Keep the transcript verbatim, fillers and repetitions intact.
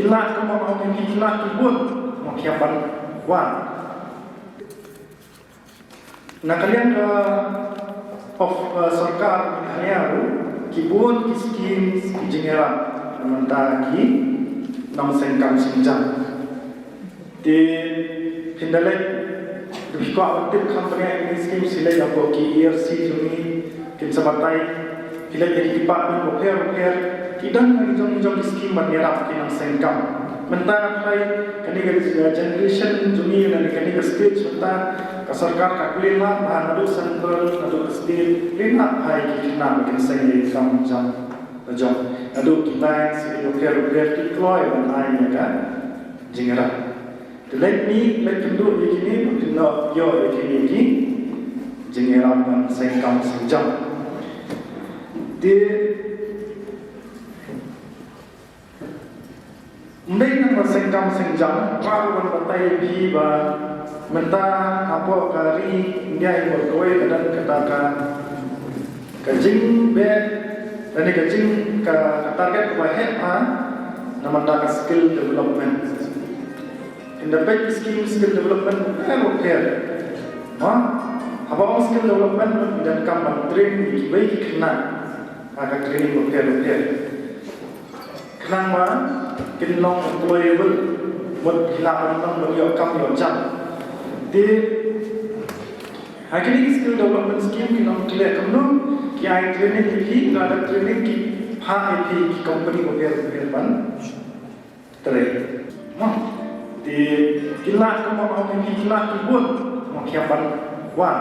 Ki lah kumba ong ki lah ki bun, mo ki ban kwah. Na ka liang ka of, uh, sorkar Meghalaya ruh, ki bun ki skim ki jingïarap na bynta ki nongsenkam sengjam. Te phin da leit ruh, kwah ban tip kham bniah ïa ki skim, sa leit hapoh ki E R C jong ngi, kin sa batai, phi leit ïa ki department bapher bapher, ki don ki jong jong ki skim ban ïarap ki nongsenkam. Mynta phai kane ka generation jong ngi, kane ka stage mynta, ka sorkar ka khlem lah bha, naduh central naduh ka state, khlem lah bha ïa ki khynnah ba kin seng ïa ki kam jam la jong. Naduh ki bank, skim bapher bapher ki kloi ban ai ïa ka jingïarap. Te leit mih, leit kynduh ïa kine, kin ïoh ïa kine ki jingïarap ban senkam sengjam. Te ym dei tang ba senkam sengjam, kwah ban batai ïa phi ba mynta hapoh ka ri India hi baroh kawei ka don kata ka, ka jingbeh, lane ka jing, ka, ka target kaba heh bha na bynta ka skill development. Ynda peit ki skim skill development bapher bapher. Ha? Haba ong skill development, ynda kam ban train kiwei ki khynnah ha ka training bapher bapher. Khnang ba kin long employable, mut ki lah ban long ban ïoh kam ïoh jam. Te ha kine ki skill development scheme ki long clear kumno, ki ai training ïa phi, lada training ki phah ïa phi ki company bapher bapher ban trei. Mo, te ki lah kumba ong ki lah ki bun, mo ki ban kwah.